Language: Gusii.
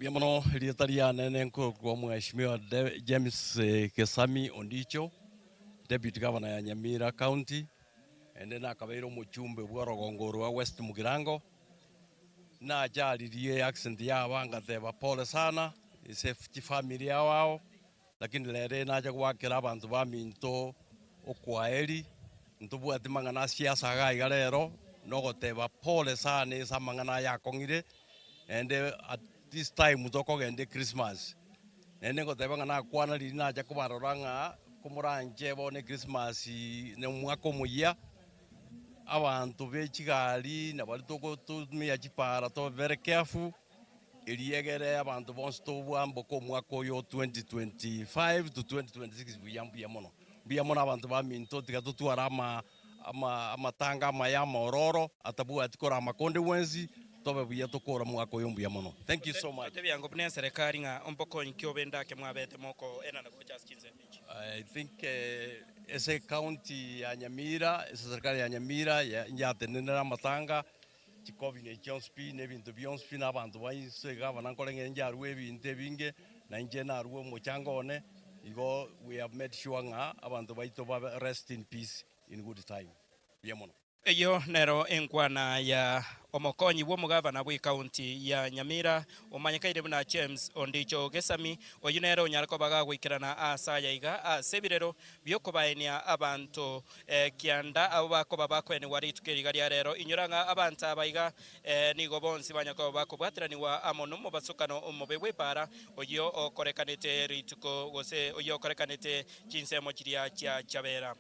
Mbuya mono erieta riane nenkorokwa Mheshimiwa James Gesami Ondicho, Deputy Governor ya Nyamira County, naende nakabeire omochumbe bw'orogongo orwa West Mugirango. Nacharirie accident yaba ngateba pole sana ase chifamiri ao ao, lakini rero nacha goakera abanto baminto okwaeri, ntobwati mang'ana a siasa iga iga rero, nogoteba pole sana ase amang'ana aya akong'ire, naende at this time tokogenda echristmas, naende ngoteba ng'a nakwana riria nacha kobarora ng'a komoranche bono echristmas na omwaka omoyia, abanto be chigari na baria togotumia chipara tobe very careful, erio egere abanto bonsi tobwamboke omwaka oyo o 2025 to 2026 buya mbuya mono. Mbuya mono abanto baminto tiga totware ama ama amatanga amaya amaororo atabwati korama konde gwensi, tobe buya tokore omwaka oyo mbuya mono. Thank you so much. Totebia ng'a buna eserekari ng'a ombokonyi ki obende ake mwabete mokoenana gocha ase chinsemo echi. I think ase ecounty ya Nyamira, ase eserikari ya Nyamira yatenenera amatanga, chikobini chionsi pi, na ebinto bionsi pi, na abanto ba inse gavana nkoreng'e inche arue ebinto ebinge, na inche narue omochango one, igo we have made sure ng'a abanto baito babe rest in peace in good time. Mbuya mono. Eyio nero enkwana ya omokonyi bw'omogavana bw'ekaunti ya Nyamira omanyekaine buna James Ondicho Gesami, oyio nere onyare koba gagoikerana aase aya iga ase ebirero bi'okobaenia abanto kianda abwo bakoba bakoenigwa rituko eri iga ria rero. Inyora ng'a abanto aba iga nigo bonsi banya koba bakobwateranigwa amo nomobasokano omobe bw'epaara oyio okorekanete rituko gose oyio okorekanete chinsemo chiria chia Chabera.